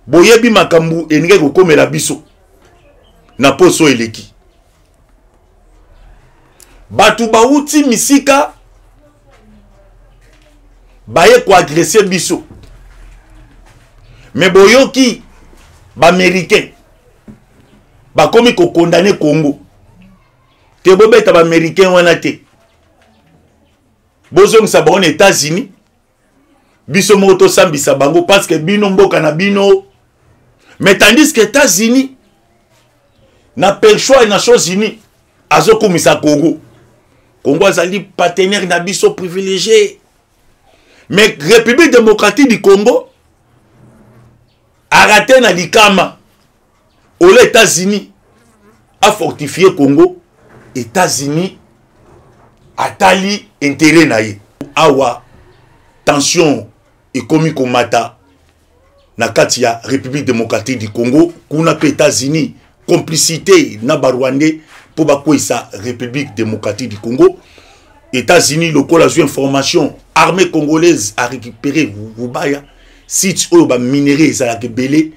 Boyebi makambo elingaki kokomela biso na poso eleki. Bato bauti misika baye koagrese biso, me boyoki baaméricain bakomi kokondane Congo te. Bobeta baaméricain wana te, bozongisa bango na États-Unis, biso moko tosambisa bango parce que bino mboka na bino. Mais tandis que États-Unis na perchoir ya Nations Unies azokumisa Congo. Congo azali partenaire na biso privilégié, mais République démocratique du Congo arate na likama. Ola États-Unis a fortifié Congo, États-Unis atali intérêt na ye. Awa tension ekomi komata na kati ya République démocratique du Congo, kuna pe États-Unis complicité na ba Rwandais po bakweyisa République démocratique du Congo. États-Unis lokola azwi information, armée congolaise a récupéré Rubaya, site oyo ba minerais ezalaka ebele,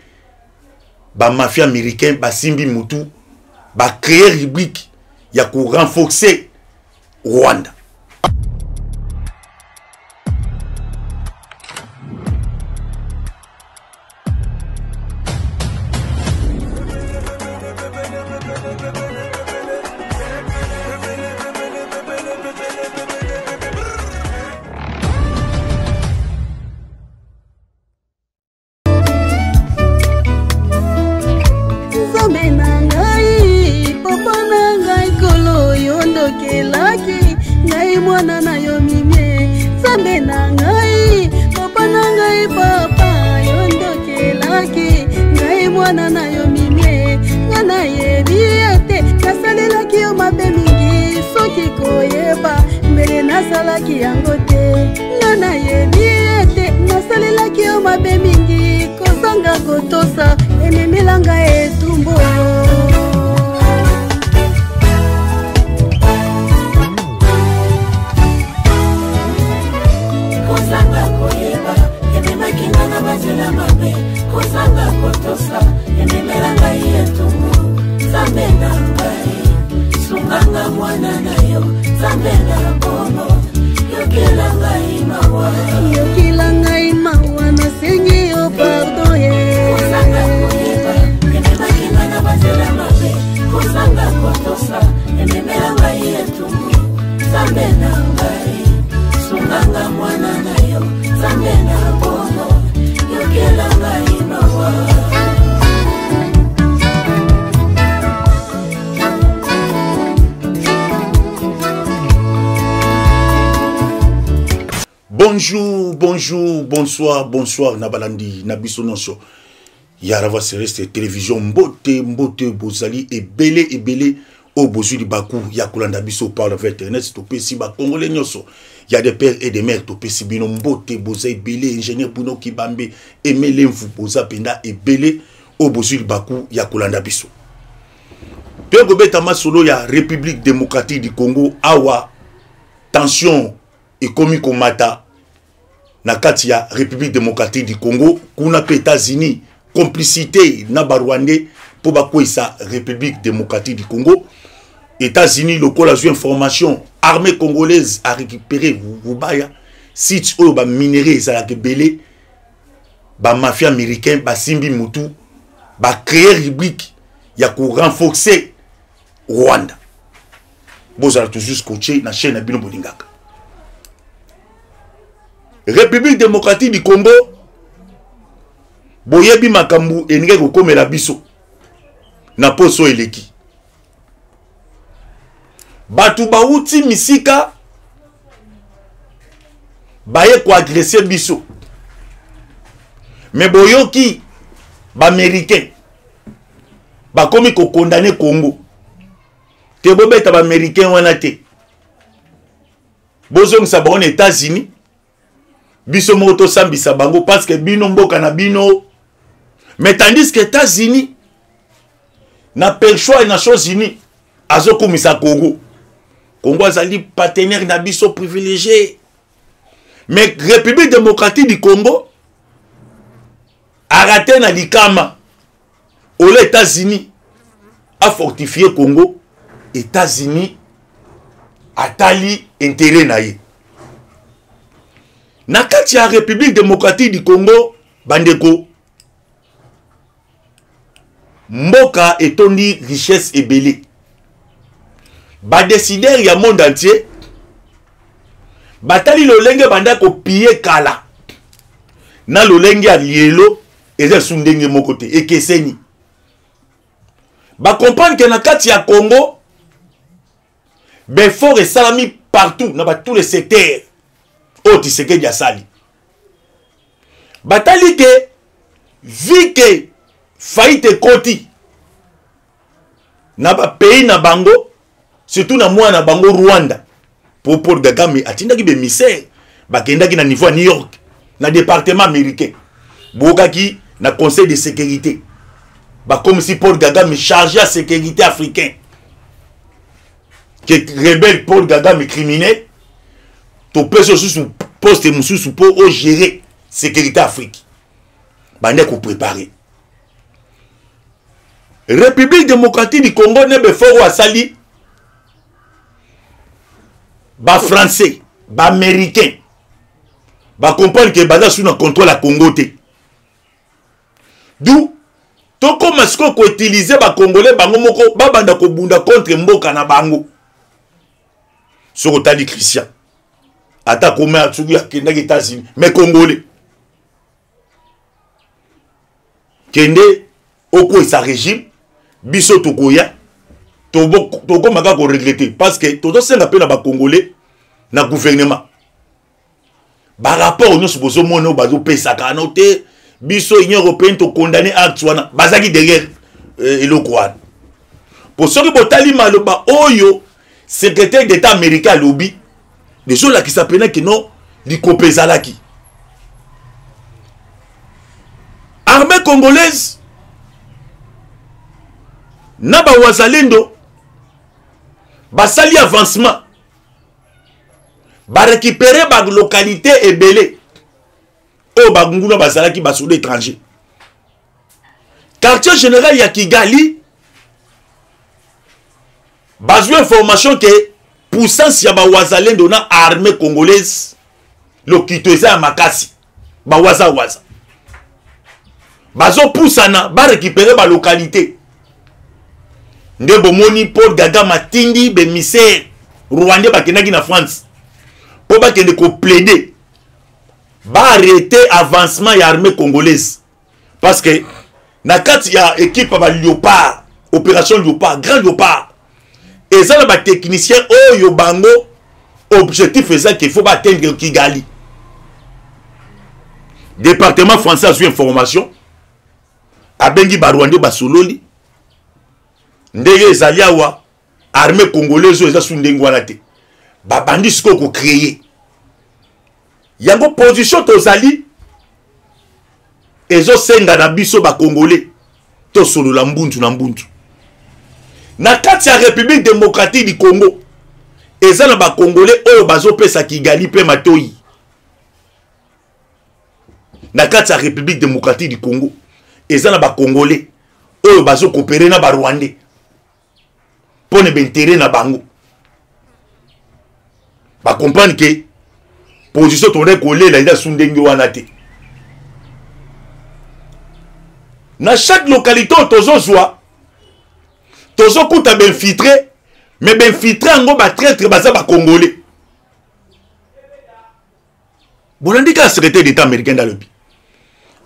ba mafia américain basimbi mutu, ba créer rubrique ya ko renforcer Rwanda. Nzambe na ngai, papa na ngai, kolo yo ndokelaki ngai mwana na yo mimie. Nzambe na ngai, papa na ngai, papa yo ndokelaki ngai mwana na yo mimie. Nga nayebi ete nasalelaki yo mabe mingi, soki koyeba mbele nasalaki yango te. Nga nayebi ete nasalelaki yo mabe mingi, kozanga kotosa ememela ngai etumbu. Kozanga koyeba ememaki nga na banzela mabe, kozanga kotosa ememela ngai etumbu. Nzambe na ngai, sunganga mwana na yo. Nzambe na bongo, yokela ngai mawa, yokela ngai mawa, nasengi yo pardon ye. Kozanga koyeba ememaki nga na banzela mabe, kozanga kotosa ememela ngai etumbu. Nzambe na ngai, sunganga mwana na yo. Nzambe na bongo, yokela ngai mawa. Bonjour, bonjour, bonsoir, bonsoir na balandi na biso nyonso ya Rava Celeste Télévision. Mbote, mbote, bozali ebele ebele oyo bozwi libaku ya kolanda biso par la internet. Topesi ba Congolais nyonso ya des pères et des mères, topesi bino mbote, boza ebele. Ingénieur Bruno Kibambe, Aimé Lemvu, boza penda ebele oyo bozwi libaku ya kolanda biso. Toye kobeta masolo ya République démocratique du Congo. Awa tension ekomi komata na kati ya République démocratique du Congo, kuna pe États-Unis complicité na ba Rwandais po bakweyisa République démocratique du Congo. États-Unis lokola azwi information, armée congolaise a récupéré Rubaya, site oyo ba minerais ezalaka ebele, ba mafia américain basimbi mutu, ba créer rubrique ya ko renforcer Rwanda. Bozala toujours scotché na chaîne na bino bolingaka. République démocratique du Congo, boyebi makambo elingaki kokomela biso na poso eleki. Bato bauti misika baye koagrese biso, me boyoki baaméricain bakomi kokondane Congo te. Bobeta baaméricain wana te, bozongisa bango na États-Unis, biso moko tosambisa bango parce que bino mboka na bino. Mais tandis que États-Unis na perchoir ya Nations Unies azokumisa Congo. Congo azali partenaire na biso privilégié, mais République démocratique du Congo Arate na likama. Ola États-Unis a fortifié Congo, États-Unis atali intérêt na ye. Na kati ya République démocratique du Congo, bandeko, mboka etondi richesse ebele. Ba décideurs ya monde entier batali lolenge banda kopille kala na lolenge ya lielo eza lisusu ndenge moko te, ekeseni. Bacomprendre ke na kati ya Congo befort esalami partout na ba tous les secteurs oyo Tshisekedi asali. Batali ke vu ke faillite ekoti na ba pays na bango, surtout na mwana na bango Rwanda, po Paul Kagame atindaki ba émissaire bakendaki na niveau ya New York na département américain, bokaki na conseil de sécurité bakomisi Paul Kagame chargé ya sécurité africain, ke rebelle Paul Kagame criminel, topesi osusu poste mosusu mpo ogérer sécurité Afrique. Bande koprépare République démocratique du Congo nebe foro asali ba français, ba américain ba comprendre que baza sous na contrôle ya Congo te. D'où tokoma sikoyo koutilize ba congolais bango moko babanda kobunda contre mboka na bango. Soki otali Christian ata koma soki akendaki États-Unis, mais congolais kende okwesa régime, biso tokoya tokoma kaka koregrete parce que tozosenga mpe na bacongolais na gouvernement barapport nyonso bozomona oyo bazopesaka ano te. Biso Union européenne tokondane acte wana, bazalaki derrière eloko wana. Po soki botali maloba oyo secrétaire d'état américain alobi, ezolakisa mpena kino likopa ezalaki. Armée congolaise na bawazalendo basali avancement, barécupere balokalité ebele oyo banguna bazalaki, basoda étranger. Quartier général ya Kigali bazwi information ke puissance ya bawazalendo na armée congolaise lokito eza ya makasi, bawazawaza bazopusana barécupere balokalité. Nde bomoni Paul Kagame atindi bemissaire rwandais bakendaki na France mpo bakende koplaide baarrete avancement ya armée congolaise, parce que na kati ya équipe ya ba léopard, opération léopard, grand léopard, eza na batechnicien oyo bango objectif eza qu'il faut baatteindre Kigali. Département français azwi information, abengi barwandais, basololi ndenge ezali awa. Armée congolaise oyo eza su ndenge wana te, babandi sikoyo kocreye yango. Position tozali ezosenga na biso bakongolais tosolola mbunzu na mbunzu. Na kati ya République démocratique du Congo eza na bakongolais oyo bazopesa Kigali mpe matoi. Na kati ya République démocratique du Congo eza na bakongolais oyo bazokopere na barwandais mpo na baintere na bango. Bakomprendre ke position tondaki kolela eza su ndenge wana te. Na chaque localité oyo tozozwa, tozokuta bainfiltré, mais bainfiltré yango batraitre baza bacongolais. Bolandi kaka secrétaire d'état américain ndalobi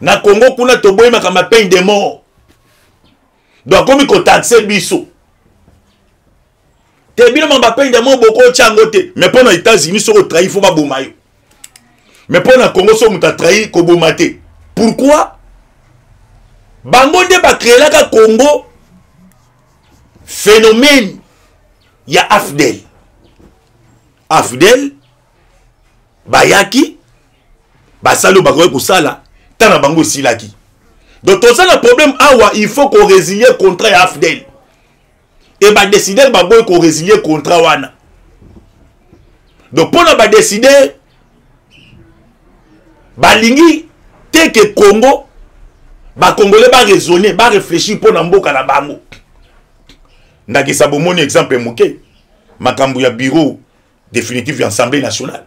na Congo kuna toboyi makambo ya peine de mort, donc akomi kotaxe biso te. Bino makambo ya peine de mort bokotya yango te, mais mpo na États-Unis soki otrahi fo baboma yo, mais mpo na Congo soki moto atrahi koboma te. Pourquoi? Bango nde bakreelaka Congo phénomène ya AFDEL. AFDEL bayaki basali oyo bakoki kosala, ntango na bango esilaki. Donc toza na problème awa, il faut korésilie contrat ya AFDEL e badécideur baboyi korésilie contrat wana. Donc mpo na badécideur balingi te ke Congo Bacongolais baraisonne, baréfléchir mpo na mboka na bango. Ndakisa, bomoni exemple moke, makambo ya bureau définitif ya Assemblée nationale.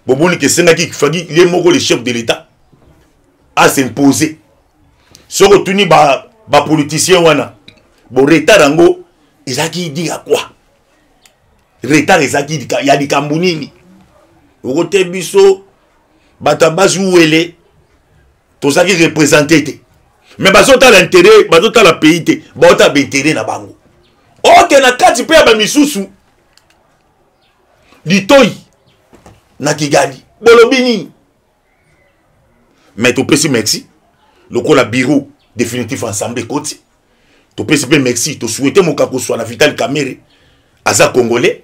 Bomoni ke esengaki faki ye moko le chef de l'État as'impose. Soki otuni bapoliticien ba wana, bo retard yango ezalaki di ya quoi? Retard ezalaki ya likambo nini? Okote biso bato ya basi wele tozalaki représente te, mais bazotala intérêt, bazotala pays te, baotala baintérêt na bango. Oke na kati mpe ya bamisusu litoi na Kigali, bolobi nini? Mais topesi merci lokola bureau définitif ensemble ekoti. Topesi mpe merci, tosouhaite mokakoswa na Vital Kamerhe, aza Congolais,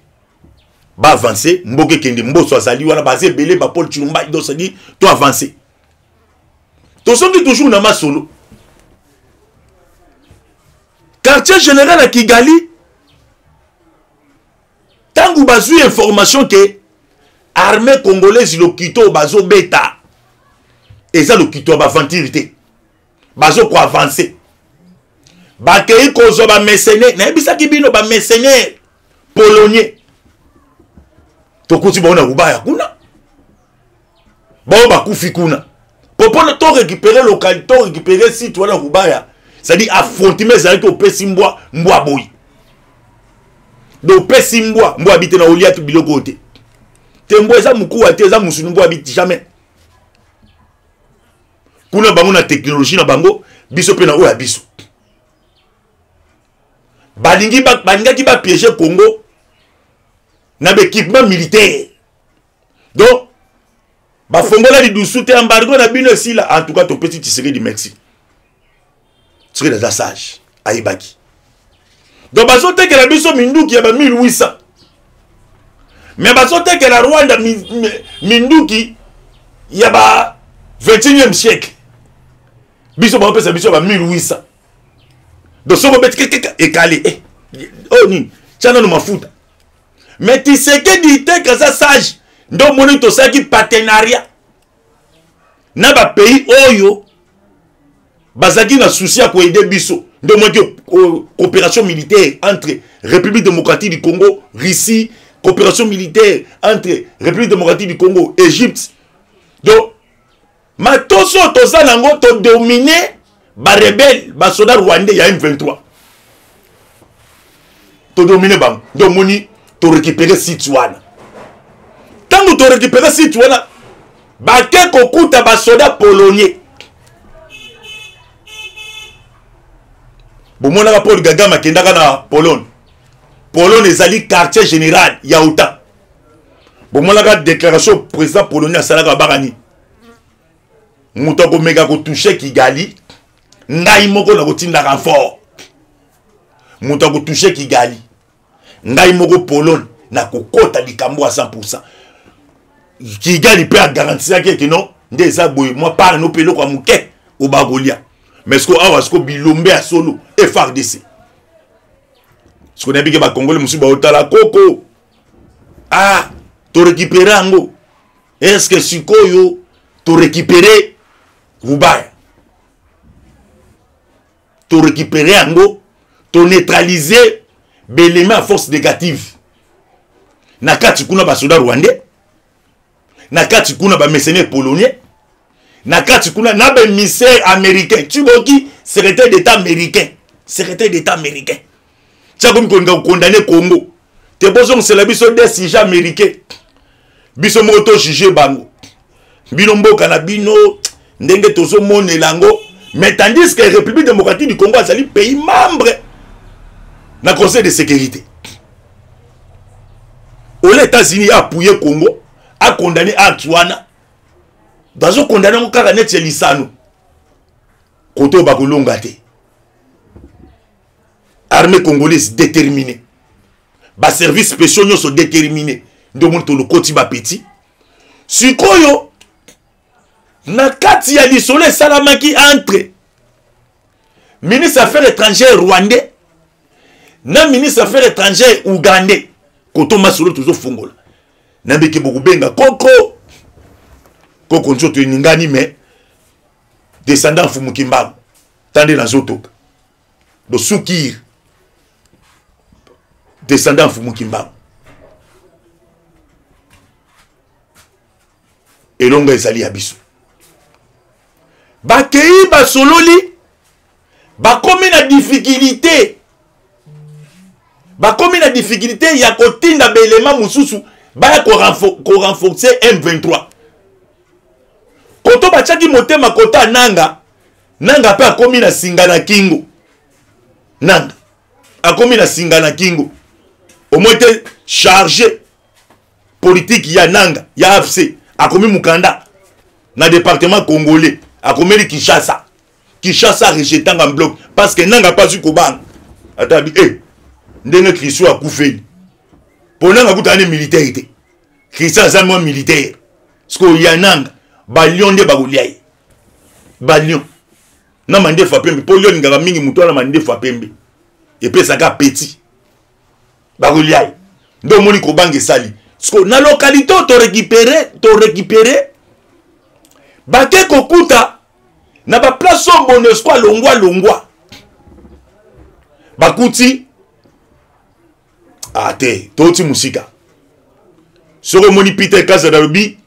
baavance mboka ekende. Mboso azali wana, baza ebele, bapaul Chilumba. Donc c'est-à-dire to avance, tozongi toujours na masolo. Quartier général ya Kigali, ntango bazwi information ke armée congolaise lokito bazobeta eza lokito ya baventure te, bazokoavance, bakei kozwa bamercenaire. Nayebisaki bino, bamercenaire polonais tokuti bango na Rubaya kuna, bao bakufi kuna po mpona to récupérer local, to récupérer site wana Rubaya. C'est-à-dire affrontement ezalaki, opesi mbwa, mbwa boyi. Donc opesi mbwa, mbwa abi te na olia biloko oyo te. Te, mbwa eza mokuwa te, eza mosuni. Mbwa abi jamais. Kuna bango na technologie na bango, biso mpe na oyo ya biso. Balingi balingaki bapiéger Congo na baéquipement militaire. Donc bafongola lidusu te, embargo na bino esila. En tout cas topesi Tshisekedi merci. Tshisekedi aza sage, ayebaki. Donc bazotekela biso minduki ya ba 1800, mais bazotekela Rwanda minduki ya ba 21e siècle. Biso baopesa biso ba 1800. Donc soki obeti kekeka ekale, eh, oyo nini? Tia nano mafuta. Mais Tshisekedi te, aza sage. Nde omoni tosalaki partenariat na bapays oyo bazalaki na souci ya koaider biso. Nde omonaki coopération militaire entre République démocratique du Congo, Russie, coopération militaire entre République démocratique du Congo, Égypte. Donc matoso oyo toza nango, todomine barebele, basoda rwandais ya M23, todomine bango. Nde omoni torécupere site wana. Ntango torécupere site wana, bake kokuta basoda polonais. Bomonaka Paul Kagame akendaka na Pologne. Pologne ezali quartier général ya OTAN. Bomonaka déclaration président polonais asalaka, baka nini? Moto akomeka kotouche Kigali, ngai moko nakotinda renfort. Moto akotouche Kigali, ngai moko Pologne nakokota likambo ya 100. Kigali mpe agarantisaki eke non, nde eza boye, mwa part no mpe eloko ya moke obakolia. Mais siko awa, siko bilombe ya solo FARDC, siko nayebi ke bakongole mosusu baotala koko. Ah, torécupere yango. Est ce que sikoyo torécupere Rubaya, torécupere yango, toneutralize belema ya force négative na kati kuna, basoda rwandais na kati kuna, bamercenaire polonais na kati kuna, na baémissaire américain tuboki, secrétaire d'état américain, secrétaire d'état américain tia komi kolinga kokondane Congo te. Bozongisela biso des sujets américain, biso moko tojuge bango. Bino mboka na bino ndenge tozomonela yango. Mais tandis que République démocratique du Congo azali pays membre na Conseil de sécurité, ole États-Unis appuye Congo, akondane acte wana, bazokondane yango kaka neti ya lisano. Kote oyo bakolonga te. Armée congolaise déterminée, baservice spéciaux nyonso déterminé. Nde omoni tolokoti bapeti sikoyo na kati ya lisolo esalamaki entre ministre affaires étrangères rwandais na ministre affaires étrangères ougandais. Koto masolo tozofungola nambeki, bokobenga koko koko, nzoto eningani. Mais Descendant Mfumu Kimbangu, tande nazotoka do sukir descendant Mfumu Kimbangu. Elonga ezali ya biso. Bakei basololi, bakomi na difficulté, bakomi na difficulté ya kotinda belema mosusu baya korenforcer M23. Koto batiaki motema kota nanga, nanga pe akomi na singa na kingo. Nanga akomi na singa na kingo. Au moins te chargé politique ya nanga ya AFC akomi mukanda na département congolais, akomeli Kinshasa. Kinshasa rejetanga en bloc parce que nanga pas kobanga. Ata bi eh ndenge Christian akufeli. Po nanga kuta ni militaire te. Christian aza mwa militaire. Siko ya nanga ba lion nde bakolia ye. Ba lion na mandefu ya pembe, po lion ngaka mingi moto wana mandefu ya pembe epesaka appétit, bakolia ye. Nde omoni kobanga esali. Siko na localité oyo to récupérer bake kokuta na ba place oyo Monusco alongwa longwa, bakuti ah te, toti mosika. Soki omoni Peter Kazadi alobi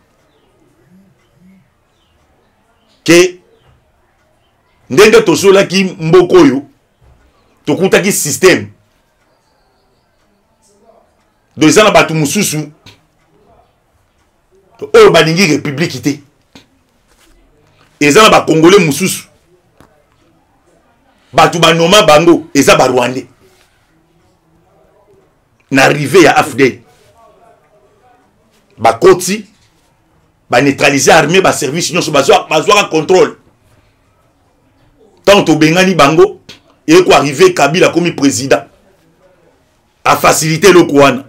ke ndenge tozolaki mboka oyo tokutaki système, donc eza na bato mosusu oyo balingi république te, eza na ba Congolais mosusu bato banoma bango eza ba Rwandais. Na arrivée ya AFDL bakoti ba neutraliser armée, ba service nyonso, bazwaka contrôle. Tant tobengani bango, eko arriver Kabila komi président, a facilité eloko wana,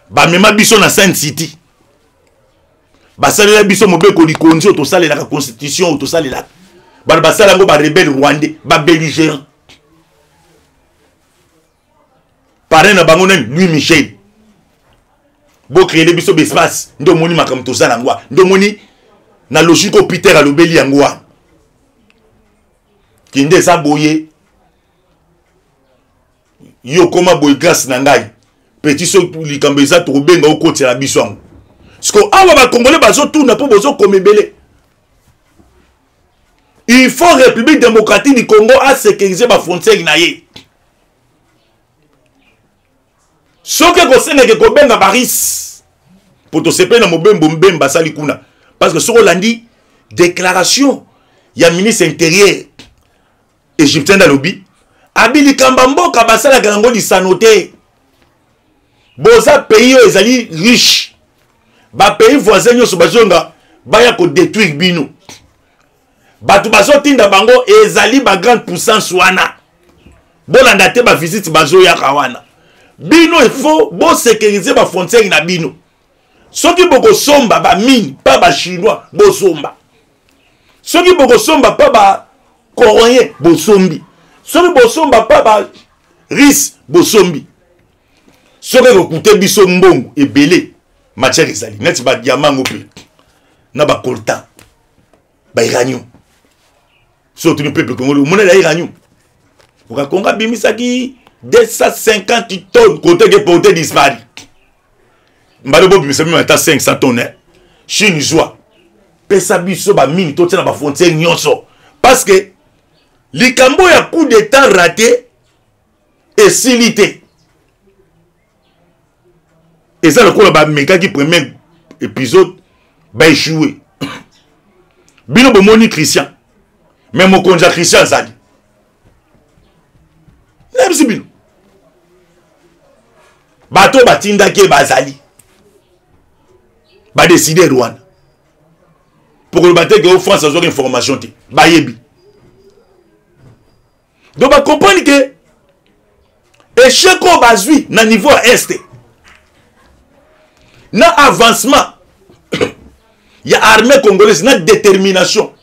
bamema biso na Sainte City, basalela biso mobeko likonzi oyo tosalelaka, constitution oyo tosalelaka. Bato basala yango ba rebelle rwandais, ba belligérant. Parrain na bango nani? Louis Michel. Bo créer biso espace, nde omoni makambo tozala yango wana, nde omoni na logique oyo Peter alobeli yango wana. Kinde eza boye, yo koma boye grâce na ngai petit, so likambo eza tokobenga okotela biso yango. Siko awa ba Congolais bazotuna mpo bozokoma ebele. Il faut République démocratique du Congo a sécuriser ba frontières na ye. Soki ekosengeke kobenga ba Russes po tosepeli na mobembo Mbemba asali kuna, parce que soki olandi déclaration ya ministre intérieur égyptien alobi abi likambo mboka basalaka yango lisano te. Boza pays oyo ezali riche, ba pays voisin nyonso bazonga baya ko détruire bino. Bato bazotinda bango ezali ba grande puissance wana, bolanda te ba visite bazoyaka wana. Bino il faut bo sécuriser ba frontières na bino. Soki bokosomba ba mine pa ba chinois bosomba, soki bokosomba pa ba coréen bosombi, soki bosomba pa ba russe bosombi. Soki ekokute biso mbongo ebele, matière ezali neti ba diamant ngo mpe na ba coltan, ba uranium. Soki otuni peuple congolais, omona ya uranium okakonga abimisaki 250 tonnes kote ke porte dispari mbala bobimisa meme ata 500 tonnes. Chine zwa pesa biso ba mine totia na ba frontière nyonso, parce que likambo ya coup d'état raté esili te. Eza lokola bamekaki premier épisode ba échoué. Bino bomoni Christian, mais mokonzi ya Christian azali nayebisi bino bato batindaki ye bazali badeside Rwanda po koloba te ke France azwaki information te, bayebi. Donc ba comprendre que échec oyo bazwi na niveau ya est na avancement ya armée congolaise na détermination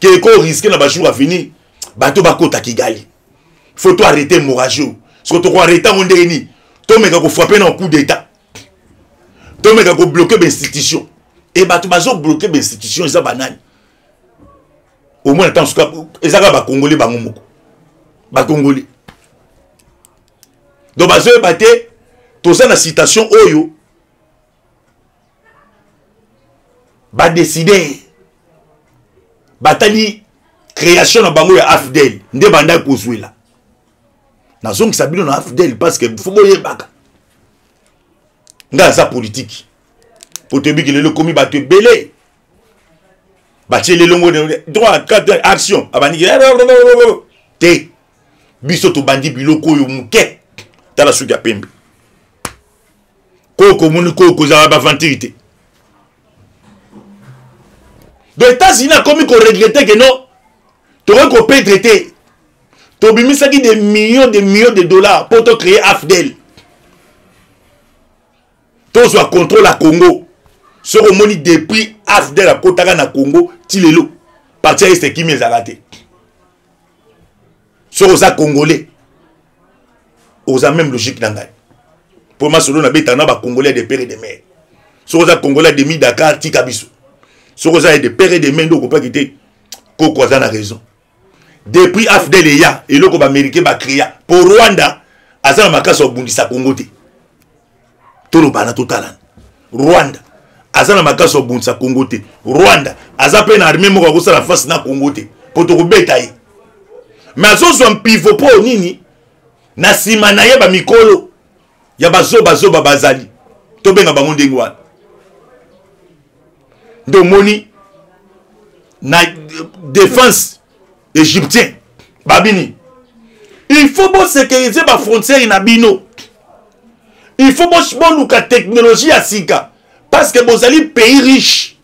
ke eko risque na ba jours à venir bato bakota Kigali. Faut to arrêter hémorragie oyo. Soki toko arrêter yango ndenge nini? Tomeka ko frapper na coup d'état, tomeka ko bloquer ba institution. Et bato bazo bloquer ba institution eza banani? Omona ntango suka eza kaka bakongole bango moko bakongole, donc bazoyeba te toza na citation oyo badeside batali création na bango ya AFDL nde bandaki kozwela. Nazongisa bino na AFDL parce que fo boyebaka ngai aza politiki, po toyebiki lelo ekomi bato ebele batie lelongo droit 4 action abandiki te. Biso tobandi biloko oyo moke. Tala suki ya pembe koko, omoni koko ezala bavantire te. Donc États-Unis akomi koregrete ke non, tokoki kopedre te, tobimisaki des millions de millions de dollars mpo tocréer AFDL, tozwa contrôle ya Congo. Soki omoni depuis AFDL akotaka na Congo ti lelo, parti ya este kimi ezalaka te. Soki oza Congolais, oza même logique na ngai, mpo masolo nabetaka na Bacongolais de père et de mère. Soki oza Congolais demi Dakar, tika biso. Soki oza de père et de mère, nde okopaki te koko aza na raison. Depuis AFDL eya, eloko Baaméricain bacréa mpo Rwanda aza na makasi ya kobundisa Congo te. Tolobana, totalana. Rwanda aza na makasi ya kobundisa Congo te. Rwanda aza mpe na armée moko akosala face na Congo te, mpo tokobeta ye. Me azozwa mpivo mpo nini? Na nsima na ye bamikolo ya bazobazoba bazali, tobenga bango ndenge wana. Nde omoni na défense égyptien babini, il faut bosécuriser bafrontière na bino, il faut boluka technologie ya sika, parce que bozali pays riche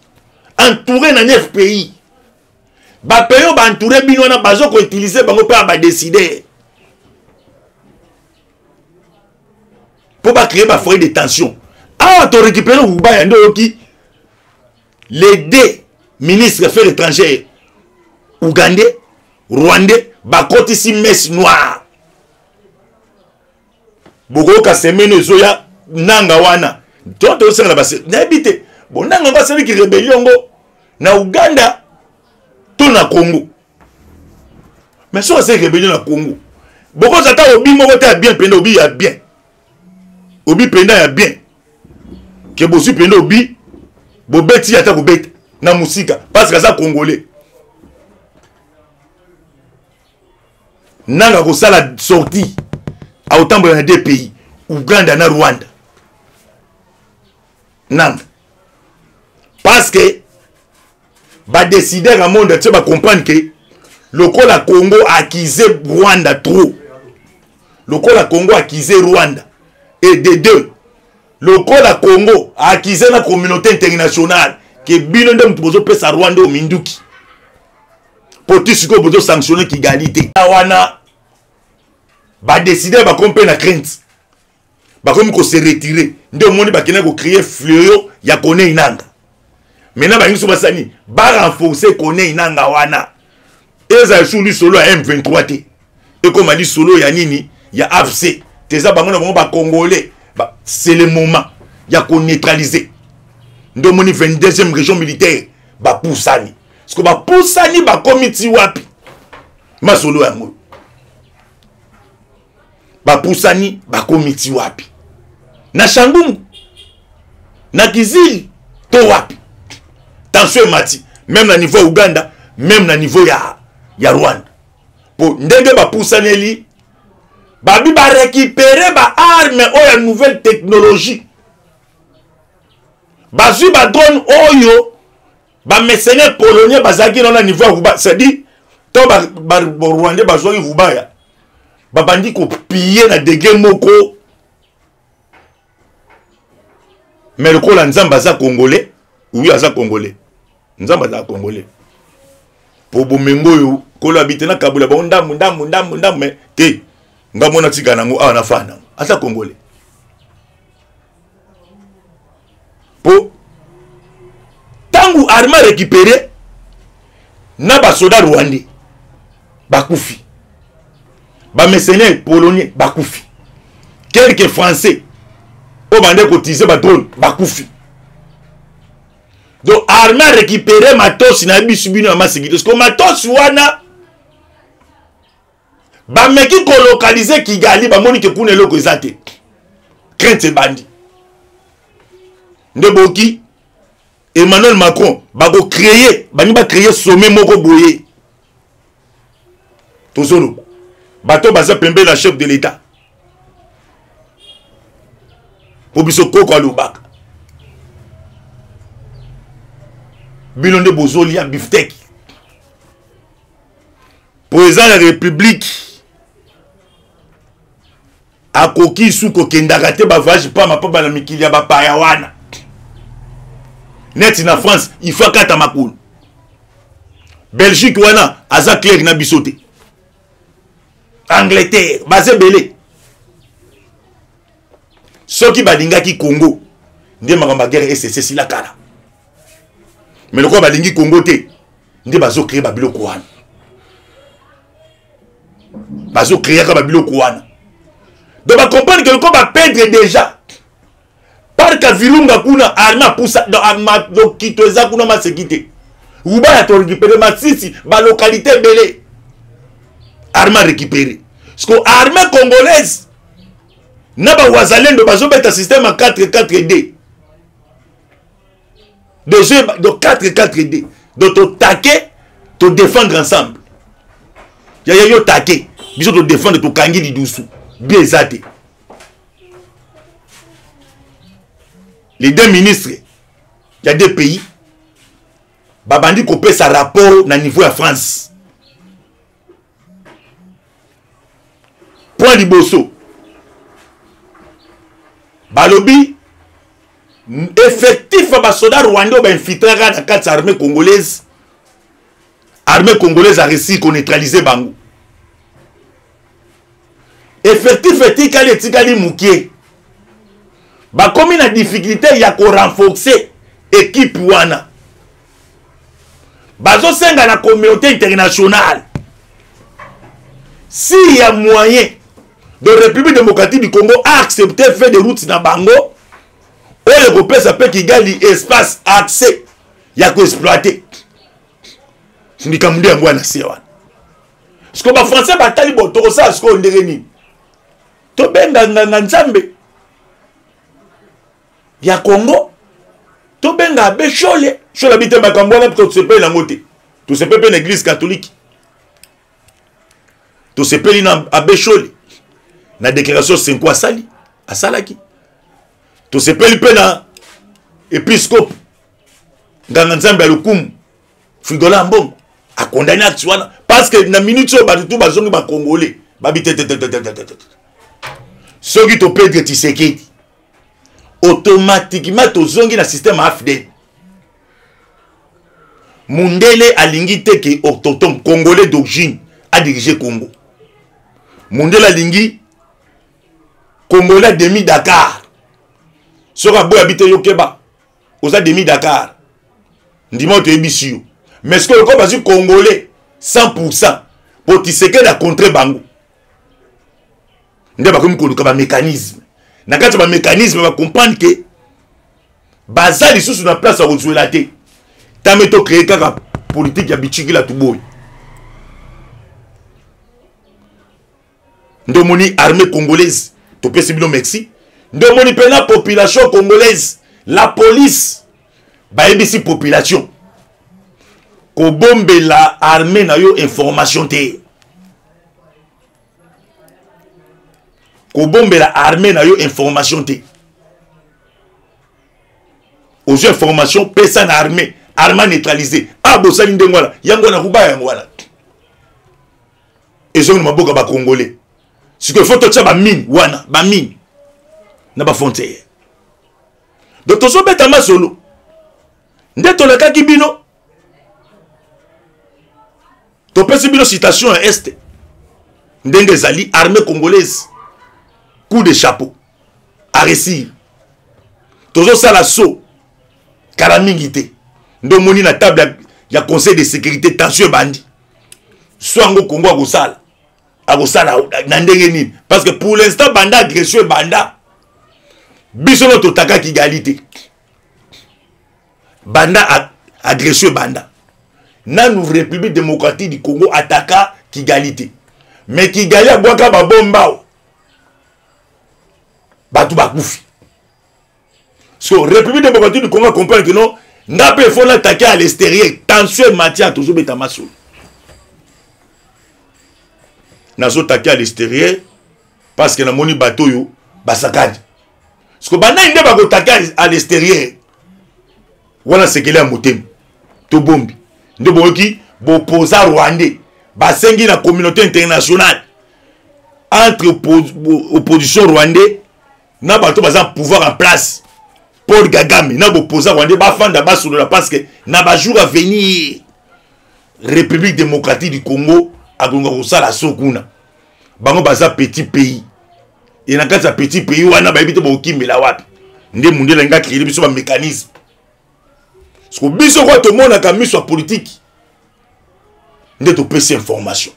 entouré na 9 pays. Bapays oyo baentouré bino wana bazo koutilize bango mpe ya badécider mpo bacréer bafoyer de tension. Awa torécupere Rubaya, nde oyoki les deux ministres affaires étrangères ougandais, rwandais bakotisi messe noire. Bokoyoka semaine ezoya nanga wana to tosengela base, nayebi te bonanga yango asaliki rébellion yango na Uganda to na Congo. Mais soki asali rébellion na Congo, bokozwa ata obi moko te ya bien mpenza, obi ya bien, obi mpenza ya bien ke bozwi mpenza obi bobeti ata kobeta na mosika, parce que aza Congolais. Nanga kosala sortie, akotambola na deux pays, Uganda na Rwanda. Nanga, parce que badécideur ya monde atie bacomprendre ke lokola Congo accuse Rwanda trop, lokola Congo accuse Rwanda, et de deux, lokola Congo accuse na communauté internationale ke bino nde moto bozopesa Rwanda oyo minduki, po ti sikoyo bozosanctionne Kigali te. Wana badécideur bakomi mpe na crainte, bakomi kose retire. Nde omoni bakendaki kocreye fleyo ya Corneille Nanga. Maintenant balingi so basani barenforce Corneille Nanga wana, ezala lisusu lisolo ya M23 te, ekoma lisolo ya nini, ya AFC te. Eza bango na bango Bacongolais ba, c'est le moment ya koneutraliser. Nde omoni 22e région militaire bapusani, parceke bapusani bakomi ti wapi? Masolo yango, bapusani bakomi ti wapi? Na Shangungu, na Kizili to wapi? Tension emati même na niveau ya Uganda, même na niveau ya Rwanda, mpo ndenge bapusaneli babi barécupere baarme oyo ya nouvelle technologie, bazwi badrone oyo bamercenaire polonais bazalaki nano na niveau ya Rubaya. C'est-à-dire ntango Barwandais bazwaki Rubaya, babandi kopille na degré moko. Mais lokola Nzambe aza Congolais, oui, aza Congolais, Nzambe aza Congolais, po bomengo oyo kolo abite na kabula bango ndambu ndambu ndambu ndambu, mais te, nga mona tika nango awa na faa nango, aza Congolais. Po ntango arme récupéré na basoda rwandais bakufi, bamercenaire polonais bakufi, quelques Français oyo bande kotize badrone bakufi. Donc armée a récupéré matosi na biso bino ya masiki te. Siko matosi wana bameki kolokalize Kigali, bamoni ke kuna eloko eza te, crainte ebandi nde boki Emmanuel Macron bakocreye, balingi bacreye sommet moko boye. Tozoloba bato baza pembeni na chef de l'État, mpo biso koko alobaka bino nde bozolia biftek. Président ya République akoki su kokendaka te bavoyage pamba pamba na mikili ya bapaya wana, neti na France il faut akata makolo. Belgique wana aza claire na biso te, Angleterre baza ebele. Soki balingaki Congo nde makambo ya guerre ecc esila kala, mais lokola balingi Congo te nde bazocree babiloko wana, bazocreaka babiloko wana. Donc bacomprendre ke lokola baperdre déjà parc ya Virunga kuna, arme apusa lokito eza kuna maseki te, Rubaya torécupéré, Masisi balokalité ebele arme arécupéré. Parce que armée congolaise na bawazalendo bazobeta système ya 4 4 d de 4 4 d, donc totake todéfendre ensemble. Yaya yo take biso todéfendre, tokangi lidusu bien eza te. Les deux ministres ya deux pays babandi kopesa rapport na niveau ya France. Point liboso, balobi effectif ya basoda rwandais oyo bainfiltraka na kati ya armée congolaise, armée congolaise a réussi koneutraliser bango. Effectif etikali etikali moke, bakomi na difficulté ya korenforcer équipe wana. Bazosenga na communauté internationale s'il y a moyen de République démocratique du Congo a accepté fait de route na bango oyo ekopesa mpe Kigali espace accès ya koexploite likambo nde yango wana se wana. Sikoyo bafrançais batali bo tokosala sikoyo ndenge nini? Tobenga nganga Nzambe ya Congo, tobenga abe Shole. Shole abi te, makambo wana tosepeli yango te. Tosepeli mpe na église catholique, tosepeli na abe Shole na déclaration senko asali asalaki, tosepeli mpe na episcope nganga Nzambe ya lokumu Frigola Mbongo akondani acte wana, parce que na minute oyo bato tu bazongi bacongolais babi te te te te te te te. Soki topedre Tshisekedi, automatiquement tozongi na système AFDL. Mundele alingi te ke autochtone congolais d'origine adirige Congo. Mundele alingi congolais demi Dakar. Soki aboya bi te, yokeba oza demi Dakar, ndima oyo toyebisi yo. Mais sikoyo lokola bazwi congolais 100 po Tisekedi acontre bango, nde bakomi koluka bamécanisme. Na kati ya bamécanisme bacomprendre ke baza lisusu na place ya kozwela te. Tame tocree kaka politike ya bitikila tuboyi. Nde omoni armée congolaise topesi bino merci. Nde omoni mpe na population congolaise, la police bayebisi population kobombela armée na yo information te, kobombela armée na yo information te. Ozwi information, pesa na armée, armée neutralisé. Ah, bosali ndenge wana, yango wana rubaya, yango wana ezongi na maboko ya bacongolais. Sikoyo fo totya bamine wana, bamine na bafrontière. Donc tozobeta masolo nde tolakaki bino, topesi bino citation ya este ndenge ezali. Armée congolaise, coup de chapeau à réussir. Tozosala so kala mingi te nde omoni na table ya conseil de sécurité tension ebandi. So yango Congo akosala akosala na ndenge nini? Parce que pour l'instant banda agression ebanda, biso no totaka Kigali te. Banda agression ebanda nanu, République démocratique du Congo ataka Kigali te, mais Kigali abwaka babomba awa, bato bakufi. So République démocratique du Congo comprendre que non, nga mpe faut n'attaquer à l'extérieur. Tension emati, tozobeta masolo, nazotake à l'extérieur parce que namoni bato oyo basakani. Siko banani nde bakotake à l'extérieur wana? Sekele ya motema tobombi nde boyoki bopoza rwandais basengi na communauté internationale, entre opposition rwandais na bato baza pouvoir en place, Paul Kagame na bopoza rwandais, bafanda basolola, parce que na bajour à venir République démocratique du Congo akonga kosala so kuna. Bango baza petit pays, e na kati ya petit pays wana bayebi te bokokimela wapi. Nde mundele alingi akreele biso bamécanisme siko biso kwa tomonaka miso ya politike nde topesi information.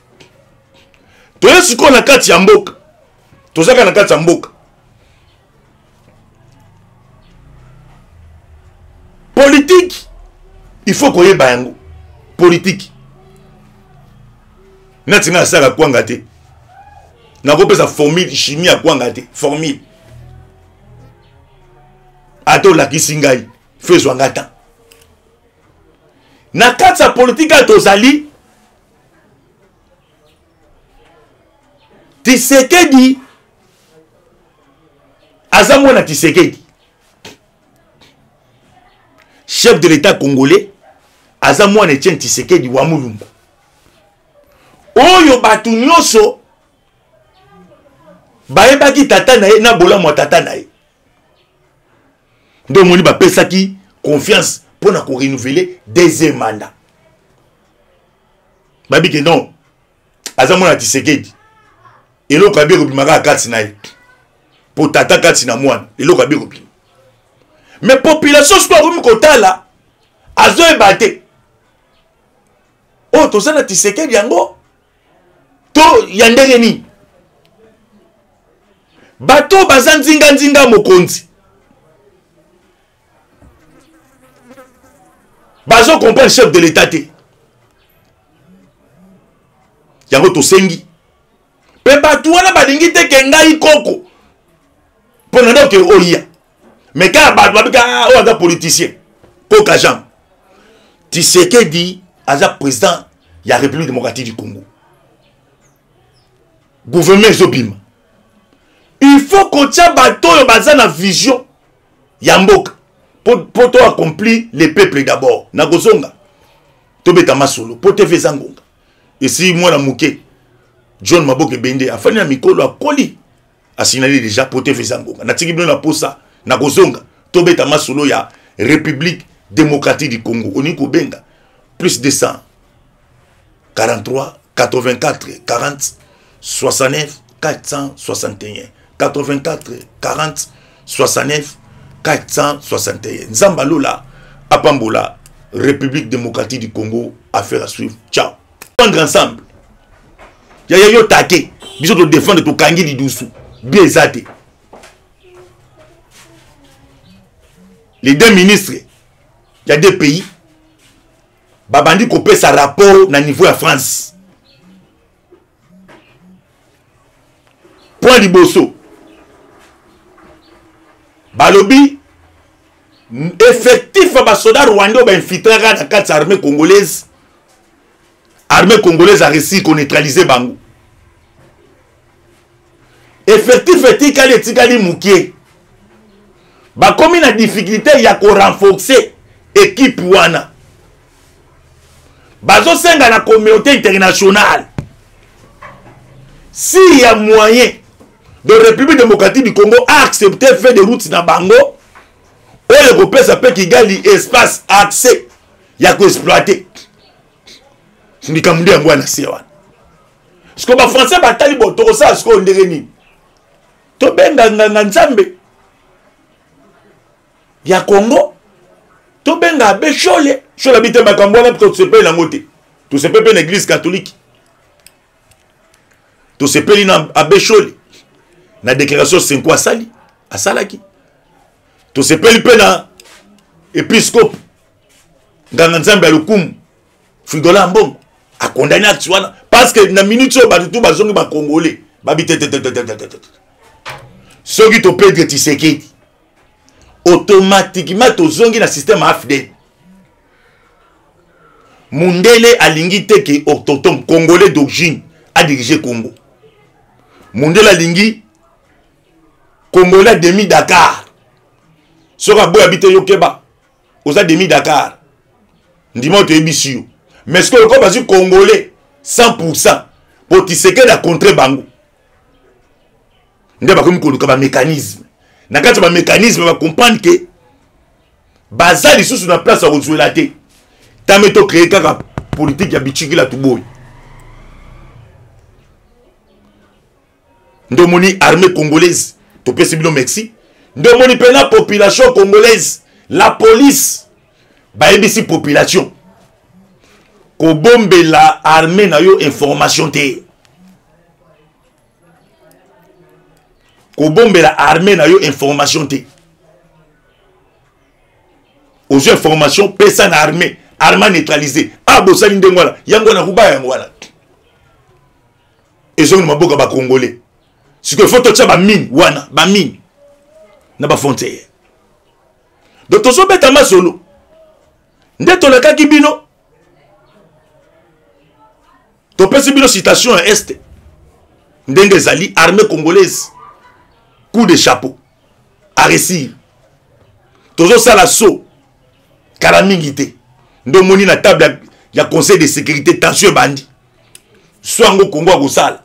Toye sikoyo na kati ya mboka, tozaka na kati ya mboka politike, il faut koyeba yango. Politike nati ngai asalaka kwanga te, nakopesa formule chimie ya kwanga te. Formule ata olakisi ngai, fo ezwa nga temps. Na kati ya politike oyo tozali, Tisekedi aza mwana Tisekedi, chef de l'État congolais, aza mwana Etienne Tisekedi wa Mulumba, oyo bato nyonso bayebaki tata na ye na bolamu ya tata na ye. Nde omoni bapesaki confiance mpo na korenouveler deuxième mandat. Babi ke non, aza mwana Tisekedi, eloko abi ekobima kaka kati na ye, mpo tata kati na mwana, eloko abi ekobima. Mais population soki akomi kotala, azoyeba te oyo toza na Tisekedi yango to ya ndenge nini. Bato baza nzinganzinga mokonzi bazo comprendre chef de l'État te. Yango tosengi mpe bato wana balingi te ke ngai koko mpo na ndoke oya, mais kaka bato babika ah, oyo aza politicien koka. Jean Tisekedi aza président ya République démocratique du Congo, gouvernement ezobima, il faut kotia bato oyo baza na vision ya mboka po to accomplir le peuple d'abord. Nakozonga tobeta masolo po TV eza ngonga. Esi mwana moke John Maboke Bende afandi na mikolo akoli, asignale déjà po TV eza ngonga. Natiki bino na posa, nakozonga tobeta masolo ya République démocratique du Congo. Olingi kobenga plus 243 84 40 69 461, 84 40 69 461. Nzambe alola apambola République démocratique du Congo. Affaire à suivre, ciao. Prendre ensemble yaya yo take biso todefendre, tokangi lidusu bien eza te. Les deux ministres ya deux pays babandi kopesa rapport na niveau ya France. Point liboso, balobi effectif ya basoda rwandais oyo bainfiltraka na kati ya armée congolaise, armée congolaise a réussi koneutraliser bango. Effectif etikali etikali moke, bakomi na difficulté ya korenforcer équipe wana. Bazosenga na communauté internationale, s'il y a moyen de République démocratique du Congo a accepté fait de route na bango oyo ekopesa mpe Kigali espace accès ya koexploite likambo nde yango wana se wana. Sikoyo bafrançais batali bo tokosala sikoyo ndenge nini? Tobenga nganga Nzambe ya Congo, tobenga abe Shole. Shole abi te, makambo wana tosepeli yango te. Tosepeli mpe na église catholique, tosepeli na abe Shole na déclaration senko asali asalaki, tosepeli mpe na épiscope. Nganga Nzambe ya lokumu Fridolin Ambongo akondani acte wana, parce que na minute oyo bato tu bazongi bacongolais babi te te te te te te te. Soki topedre Tshisekedi, automatiquement tozongi na système ya AFDL. Mundele alingi te ke autochtone congolais d'origine adirige Congo. Mundele alingi congolais demi Dakar. Soki aboya bi te, yo keba, oza demi Dakar, ndima oyo toyebisi yo. Mais sikoyo lokola bazwi congolais 100 po Tshisekedi acontre bango, nde bakomi koluka bamécanisme. Na kati ya bamécanisme, bacomprendre ke baza lisusu na place ya kozwela te. Tame tocreye kaka politike ya bitikila tuboyi. Nde omoni armée congolaise, topesi bino merci. Nde omoni mpe na population congolaise, la police bayebisi population kobombela armée na yo information te, kobombela armée na yo information te. Ozwi information, pesa na armée, armée neutralisé. Ah, bosali ndenge wana, yango wana kuba, yango wana ezongi na maboko ya bacongolais. Sikoyo fo totya bamine wana, bamine na bafrontière. Donc tozobeta masolo nde tolakaki bino, topesi bino citation ya este ndenge ezali. Armée congolaise, coup de chapeau à réussir. Tozosala so kala mingi te. Nde omoni na table ya conseil de sécurité, tension ebandi. So yango Congo akosala,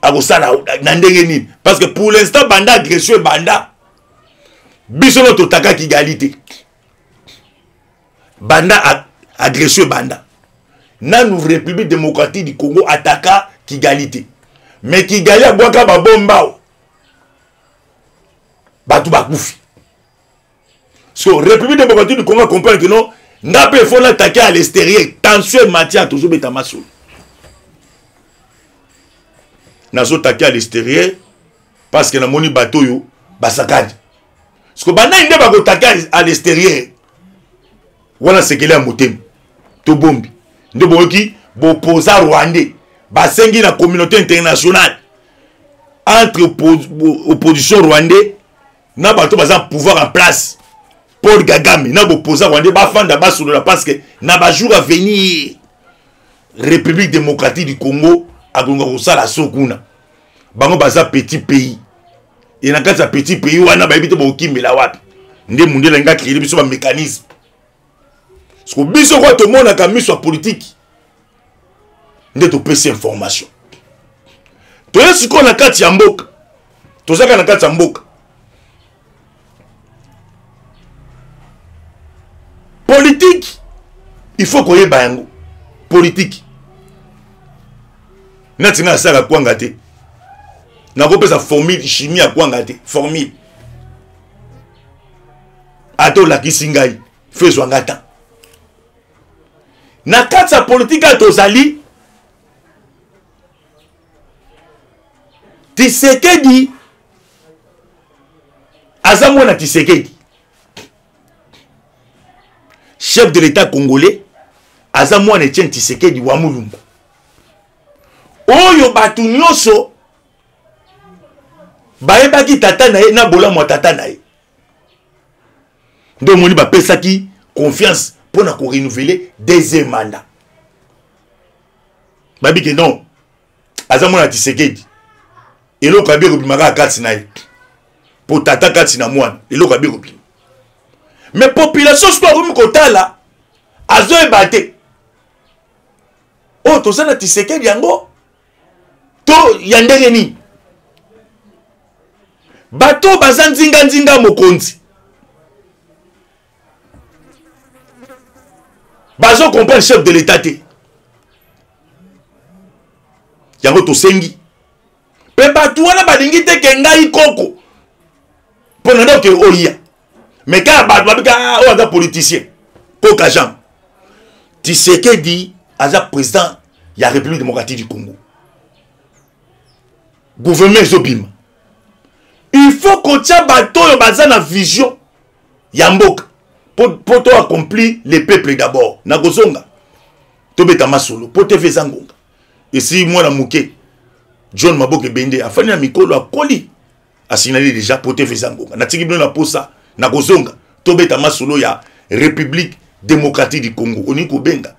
akosala na ndenge nini? Parce que pour l'instant, banda agression ebanda, biso no totaka Kigali te. Banda agression ebanda nanu, République démocratique du Congo ataka Kigali te, mais Kigali abwaka babomba, bato bakufi. So République démocratique du Congo comprendre que non, nga mpe faut l'attaquer à l'extérieur. Tension emati. Tozobeta masolo, nazotake à l'extérieur parce que namoni bato oyo basakani. Siko banani nde bakotake à l'extérieur wana? Sekele ya motema tobombi. Nde boyoki bopoza rwandais basengi na communauté internationale, entre opposition rwandais na bato baza pouvoir en place, Paul Kagame na bopoza rwandais, bafanda basolola, parce que na bajour à venir, République démocratique du Congo akolinga kosala so kuna. Bango baza petit pays, e na kati ya petit pays wana bayebi te bokokimela wapi. Nde mundele alingi akreele biso bamécanisme. Siko biso kwa tomonaka miso ya politike, nde topesi information. Toye sikoyo na kati ya mboka, tozaka na kati ya mboka. Politike, il faut koyeba yango. Politike, nati ngai asalaka kwanga te, nakopesa formule chimie ya kwanga te. Formule, ata olakisi ngai, fo ezwa ngai ta na kati ya politike oyo tozali. Tisekedi aza mwana Tisekedi, chef de l'état congolais, aza mwana Etienne Tisekedi wa Mulumba, oyo bato nyonso bayebaki tata na ye na bolamu ya tata na ye. Nde omoni bapesaki confiance mpo na korenouveler deuxième mandat. Babi ke non, aza mwana Tisekedi, eloko abi ekobima kaka kati na ye, mpo tata kati na mwana, eloko abi ekobima. Mais population soki akomi kotala, azoyeba te oyo toza na Tisekedi yango to ya ndenge nini. Bato baza nzinganzinga mokonzi bazo comprendre chef de l'état te. Yango tosengi mpe bato wana balingi te ke ngai koko mpo na ndoke oya. Mais kaka bato babika, ah, oyo aza politicien koka. Jean Tisekedi aza président ya République démocratique du Congo. Gouvernement ezobima, il faut kotia bato oyo baza na vision ya mboka. Po to accompli le peuple d'abord. Nakozonga tobeta masolo po tv eza ngonga. Esi mwana moke John Maboke Bende afandi na mikolo akoli asignale déjà po tv eza ngonga. Natiki bino na posa, nakozonga tobeta masolo ya République démocratique du Congo. Olingi kobenga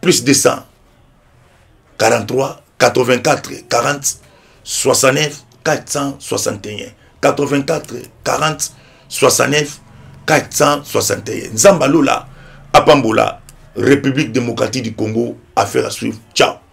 plus 243 84 40 69 461, 84 40 69 461. Nzambe alola apambola République démocratique du Congo. Affaire à suivre. Ciao.